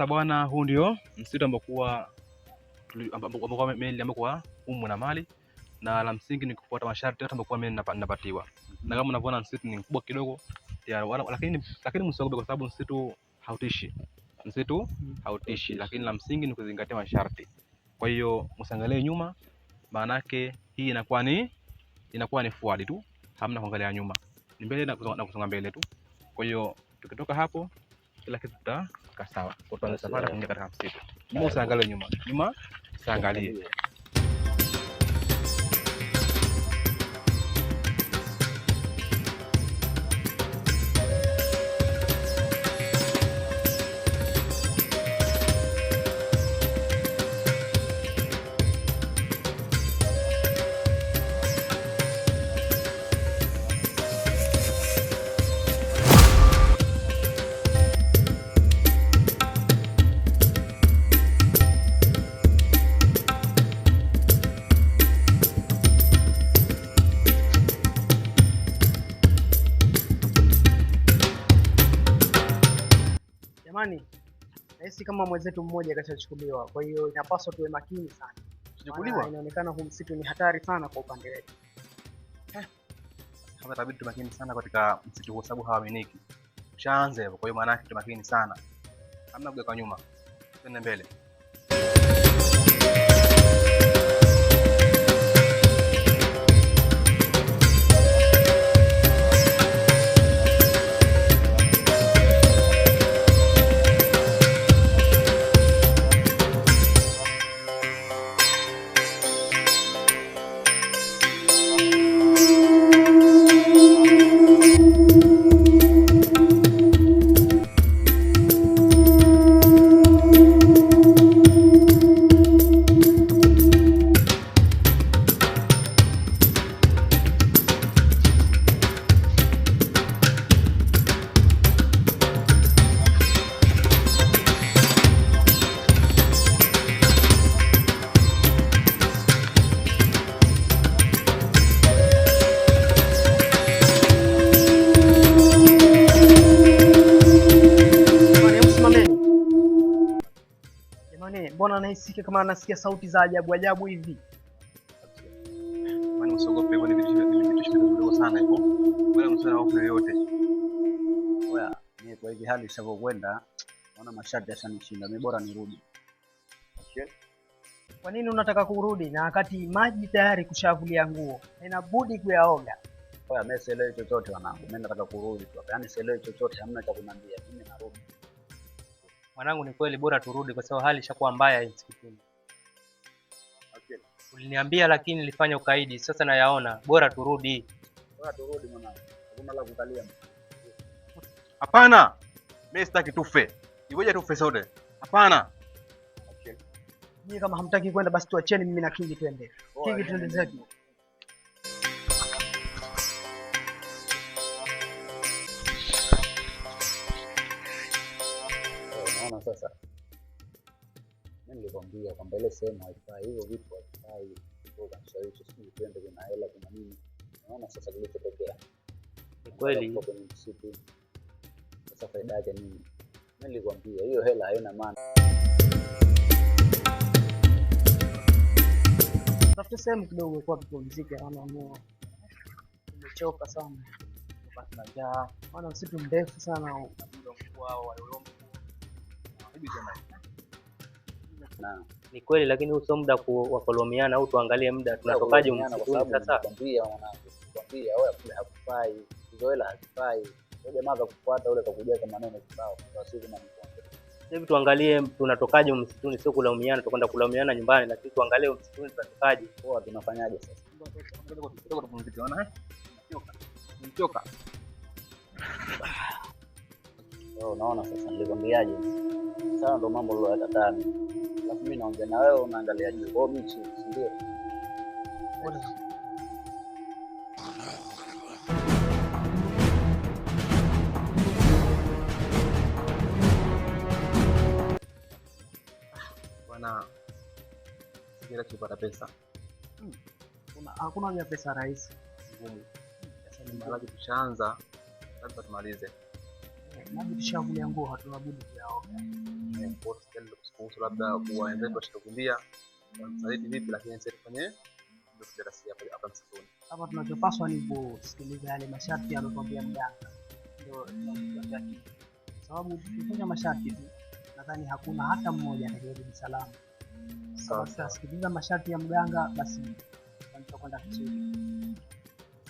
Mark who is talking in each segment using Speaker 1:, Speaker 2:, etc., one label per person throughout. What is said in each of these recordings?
Speaker 1: Sasa bwana, huu ndio msitu ambao kwa meli ambao kwa umu na mali, na la msingi ni kufuata masharti yote ambayo mimi napatiwa. Na kama unavyoona msitu ni mkubwa kidogo, lakini msiogope kwa sababu msitu hautishi. Msitu hautishi, lakini la msingi ni kuzingatia masharti. Kwa hiyo msiangalie nyuma, maana yake hii inakuwa ni forward tu, hamna kuangalia nyuma. Ni mbele na kusonga mbele tu. Kwa hiyo tukitoka hapo kila kitu kitakaa sawa. Kwa tuanze safari kuingia katika msitu. Nyuma usiangalie nyuma. Nyuma usiangalie.
Speaker 2: Jamani, nahisi kama mwenzetu mmoja kashachukuliwa, kwa hiyo inapaswa tuwe makini sana.
Speaker 1: Chukuliwa?
Speaker 2: Inaonekana huu msitu ni hatari sana kwa upande wetu.
Speaker 1: Hapa itabidi tuwe makini sana katika msitu huu sababu hawaaminiki. Ushaanza hivyo, kwa hiyo maana yake tuwe makini sana. Hamna kugeuka nyuma. Twende mbele.
Speaker 2: Mbona nahisi kama nasikia sauti za ajabu ajabu hivi?
Speaker 1: Bwana usiogope, ni vitu vidogo sana hivyo. Wala msiwe na hofu yoyote.
Speaker 3: Oya, mimi kwa hivi hali isivyokwenda, naona masharti yashanishinda. Mimi bora nirudi.
Speaker 2: Okay. Kwa nini unataka kurudi na wakati maji tayari kushavulia nguo? Inabudi kuyaoga.
Speaker 3: Oya, mimi sielewi chochote wanangu. Mimi nataka kurudi tu. Yaani sielewi chochote, hamna cha kuniambia. Mimi narudi.
Speaker 4: Mwanangu, ni kweli bora turudi kwa sababu hali ishakuwa mbaya msikitini.
Speaker 3: Okay.
Speaker 4: Uliniambia lakini nilifanya ukaidi, sasa nayaona. Bora turudi.
Speaker 3: Bora turudi mwanangu. Hakuna la kukalia.
Speaker 1: Hapana. Mimi sitaki tufe. Iweje tufe sote? Hapana.
Speaker 3: Okay.
Speaker 2: Mimi kama hamtaki kwenda basi tuacheni mimi na Kingi twende. Kingi twende zetu.
Speaker 3: Unaona sasa, mimi nilikwambia kwamba ile sehemu haifai, hivyo vitu havifai. Wewe ukanishawishi sijui twende, kuna hela kuna nini. Unaona sasa kilichotokea.
Speaker 4: Ni kweli
Speaker 3: kwenye msitu. Sasa faida yake nini? Mimi nilikwambia hiyo hela haina maana.
Speaker 2: Tafuta sehemu kidogo kwa kupumzika, naona nimechoka sana.
Speaker 1: Na njaa,
Speaker 2: maana msitu mrefu sana huu.
Speaker 4: Ni kweli, lakini huu sio muda wa kulaumiana au tuangalie muda tunatokaje msituni sasa.
Speaker 3: Nakwambia mwanangu, nakwambia wewe kule hakufai, hizo hela hazifai. Yule jamaa akakufuata ule akakuja kama maneno kibao kwa siku na mkonde.
Speaker 4: Sasa hivi tuangalie tunatokaje msituni, sio kulaumiana, tukwenda kulaumiana nyumbani, lakini tuangalie msituni tunatokaje.
Speaker 3: Poa, tunafanyaje sasa?
Speaker 1: Kidogo tupumzike, unaona eh? Nimechoka.
Speaker 3: Wewe unaona sasa nilikwambiaje? Sasa ndo mambo niliyoyakataa. Alafu mimi naongea na wewe unaangalia juu. Kwa hiyo mimi si ndio?
Speaker 1: Bwana, sikila kupata pesa.
Speaker 2: Hakuna haja pesa rahisi.
Speaker 1: Ngumu. Sasa ni mradi tushaanza, lazima tumalize.
Speaker 2: Maji tushavulia nguo, hatuna budi kuyaoga.
Speaker 1: Kwa hiyo tusijali kuhusu labda kuwa wenzetu washatukimbia wanatusaliti vipi, lakini sisi tufanye ndio tudarasi hapa hapa msituni.
Speaker 2: Hapa tunachopaswa ni kusikiliza yale masharti aliyotuambia mganga, ndio tunachotakiwa, kwa sababu tukifanya masharti tu, nadhani hakuna hata mmoja atakayerudi salama. Kama
Speaker 1: Sawa sawa,
Speaker 2: tutasikiliza masharti ya mganga, basi tutakwenda vizuri.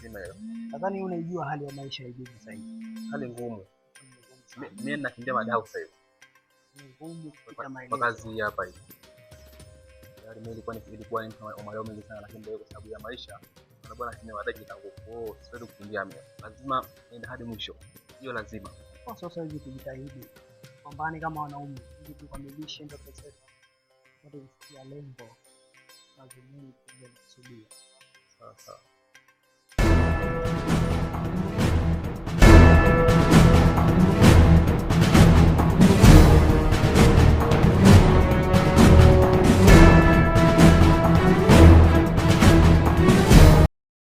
Speaker 1: zima hiyo
Speaker 2: Nadhani unaijua hali ya maisha ilivyo sasa hivi.
Speaker 1: hali ngumu.
Speaker 2: Ni ngumu sana.
Speaker 1: Mimi nakimbia madau sasa hivi
Speaker 2: Ni ngumu kupita
Speaker 1: kwa
Speaker 2: maelezo.
Speaker 1: kazi hii hapa hii. Tayari mimi ilikuwa ni mtu wa madau mengi sana, lakini ndio kwa sababu ya maisha na bwana kimbia madau kitangu. Kwa hiyo siwezi kukimbia mimi, lazima niende hadi mwisho, hiyo lazima.
Speaker 2: Kwa sasa hivi tujitahidi, pambane kama wanaume ili tukamilishe ndoto zetu, tupate kufikia lengo la dhumuni tulilolikusudia.
Speaker 1: Sawa sawa.